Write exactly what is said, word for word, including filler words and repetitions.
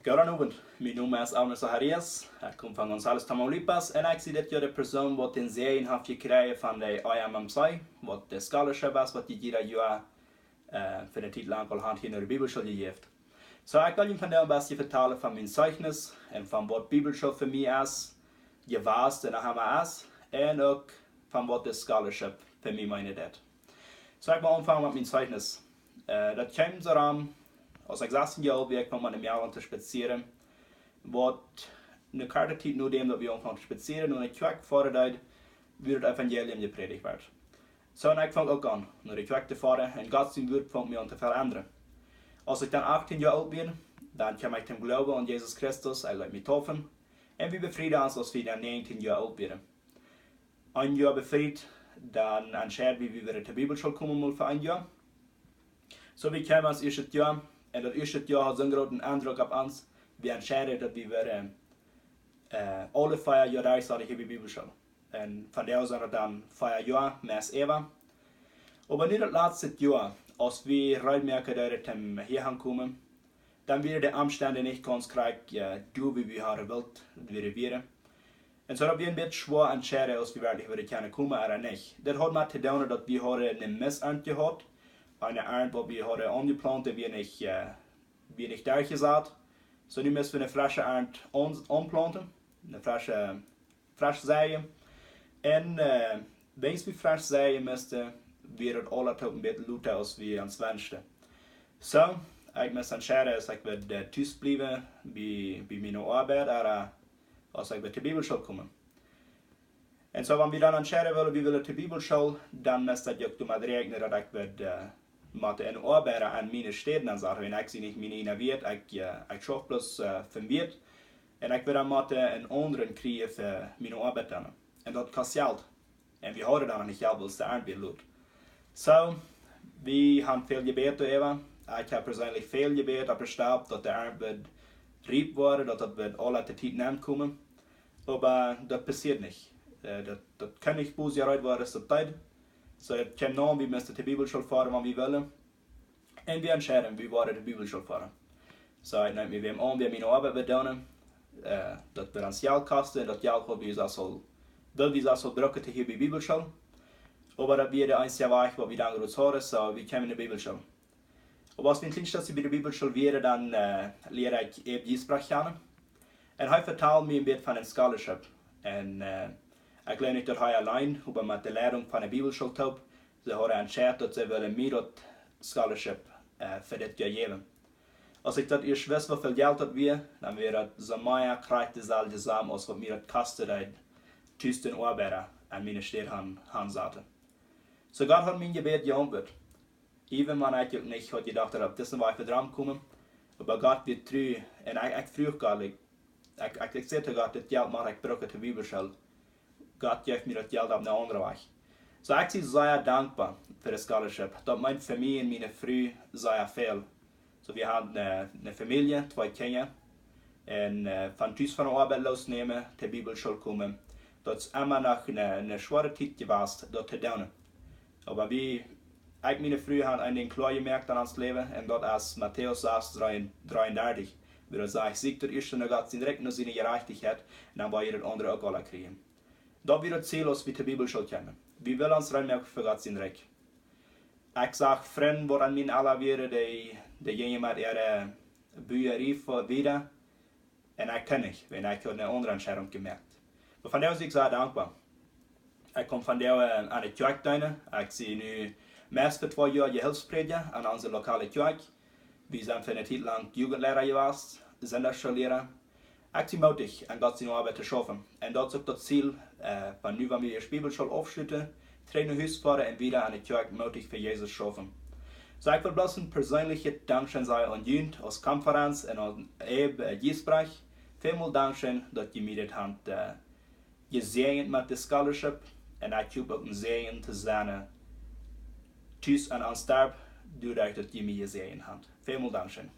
Jo, goodemorjen. Mien Nomen es Abner Zacharias. Ekj kom von Gonzales, Tamaulipas. Un ekj sie dit Joa de Persoon waut dän Säajen haft jekjräajen von de I M M C, waut de scholarship es, waut jie jieda Joa, äh, fa eene Tiet lang aul han hia no de Bibelschool jejäft. Soo, ekj well junt vondoag een bät vetalen von mien Zeichnis un von waut Bibelschool fa mie es, jewast un noch emma es, un uk von waut de scholarship fa mie meenen deit. Soo, ekj well aunfangen met mien Zeichnis. Äh, daut kjeem soo aun, aus ekj sastien Joa oolt wia, ekj funk aun met de Mejal to spazieren. Waut eene korte Tiet nodäm daut wie aunfungen to spazieren, un ekj kjwak foaren deed, woo daut Evangelium jeprädicht wort. Soo, un ekj funk uk aun, no de Kjoakj to foaren, un Gott sien Wuat funk mie aun to veendren. Aus ekj dan achtieen Joa oolt wia, dan kjeem ekj toom Gloowen aun Jesus Christus, ekj leet mie deepen, un wie befrieden ons, aus wie dan näajentieen Joa oolt wieren. Een Joa befriet, dan entscheed wie, wie wudden to Bibelschool komen, mol fa een Joa. Soo, wie kjeemen ons ieeschtet Joa, un daut ieeschte Joa haud soon grooten Endruck opp ons, wie entscheeden, daut wie wudden, äh, aule vea Joa derchsaten hia bie Bibelschool. Un vondoag sent daut dan vea Joa, meist äwa. Oba nu daut latste Joa, aus wie reed moaken deeden toom hia aunkomen, dan wieren de Omstend nich gaunz krakjt, äh, doa, woo wie hauden wult, woo wie wieren. Un soo daut wia een bät schwoa entscheiden, aus wie werkjlich wudden kjennen komen ooda nich. Daut haud met to doonen, daut wie hauden eene Missernte jehaut. Eene Arnt, waut wie hauden aunjeplaunt, dee wia nich, äh, wia nich derchjesat. Soo, nu musten wie eene fresche Arnt aun-, aunplaunten. Eene fresche, fresch seien. Un, äh, wan wie fresch seien musten, wia daut aules een bät lota, aus wie ons wenschten. Soo, ekj must entscheiden, aus ekj wudd, äh, tus bliewen, bie, bie miene Oabeit, ooda aus ekj wudd to Bibelschool komen. Un soo, wan wie dan entscheiden wullen, wie wullen to Bibelschool, dan must ekj uk doamet räakjnen, daut ekj wudd, äh, motten eenen Oabeida aun miene Städ aunsaten. Wan ekj sie nich mien eena wieet, ekj, äh, ekj schauft bloos, äh, fa mie. Un ekj wudd dan motten eenen aundren kjrieen fa miene Oabeit dan. Un daut kost Jelt. Un wie hauden dan noch nich Jelt, wiels de Arnt wia lot. Soo, wie haben väl jebät doaräwa. Ekj hab perseenlich väl jebät opp de Stap, daut de Arnt wudd riep woaren, daut daut wudd aule Tiet aunkomen. Oba daut passieed nich. Äh, daut, daut kunn nich bosja reed woaren, aus daut deed. Soo, daut kjeem no, wie musten to Bibelschool foaren, wan wie wullen. Un wie entscheeden, wie wudden to Bibelschool foaren. Soo, ekj neem mie wäm aun, wäa miene Oabeit wudd doonen. Äh, daut wudd ons Jelt kosten, un daut Jelt wull wie soo, wull wie soo brucken to hia bie Bibelschool. Oba daut wia de eensje Wajch, waut wie dan jrod hauden, soo, wie kjeemen no Bibelschool. Oba aus wie een kjlien Stootje bie de Bibelschool wieren, dan, äh, lieed ekj Abe Giesbrecht kjanen. Un hee vetald mie een bät von een scholarship. Un, äh, ekj jleew nich, daut hee auleen, oba met de Leidunk von de Bibelschool toop, see hauden entscheiden, daut see wullen mie daut scholarship, äh, fa dit Joa jäwen. Aus ekj daut ieescht wist, woo väl Jelt daut wia, dan wia daut soo mea krakjt deeselwje Som, aus waut mie daut kosten deed, tus dän Oabeida aun miene Städ han, hansaten. Soo, Gott haud mien Jebäd jeauntwuat. Even wan ekj uk nich haud jedocht, daut opp disen Wajch wudd raunkomen. Oba Gott wia tru, un ekj, ekj fruach Gott, ekj, ekj, ekj säd to Gott, dit Jelt mott ekj brucken to Bibelschool. Gott jeef mie daut Jelt opp een aundren Wajch. Soo, ekj sie sea dankboa fa daut scholarship. Daut meent fa mie un miene Fru sea väl. Soo, wie haben eene, eene Famielje, twee Kjinja. Un, äh, von tus von de Oabeit losnämen, to Bibelschool komen. Daut es emma noch eene, eene schwoare Tiet jewast, daut to doonen. Oba wie, ekj un miene Fru haben een Dinkj kloa jemoakt aun ons Läwen, un daut es Matäus sas, dreeundartich. Wua daut sajcht: "Sieekjt daut ieeschte no Gott sien Rikj, no siene Jerajchtichkjeit, un dan woa jie daut aundre uk aula kjrieen." Daut wia daut Ziel, aus wie to Bibelschool kjeemen. Wie wullen ons rein moaken fa Gott sien Rikj. Ekj sach Frind, waut aun mien Ella wieren, dee, dee jinjen met äare Buarie wieda. Un ekj kunn nich, wiels ekj haud eene aundre Entscheidunk jemoakt. Oba vondoag sie ekj sea dankboa. Ekj kom vondoag, äh, aun de Kjoakj deenen. Ekj sie nu meist fa twee Joa Jehilfsprädja aun onse lokale Kjoakj. Wie sent fa eene Tiet lang Jugendleida jewast, Sindachschoolliera. Ekj sie mootich, aun Gott siene Oabeit to schaufen. Un daut es uk daut Ziel, äh, von nu, wan wie de Bibelschool aufschluten, trigj no Hus foaren un wieda aun de Kjoakj mootich fa Jesus schaufen. Soo, ekj well bloos een perseenlichet Dankscheen sajen aun junt aus Konferenz un aun Abe, äh, Giesbrecht. Välmol Dankscheen, daut jie mie dit haben, äh, jesäajent met de scholarship. Un ekj hop uk een Säajen to sennen, äh, tus aun ons Darp, doaderch daut jie mie jesäajent haben. Välmol Dankscheen.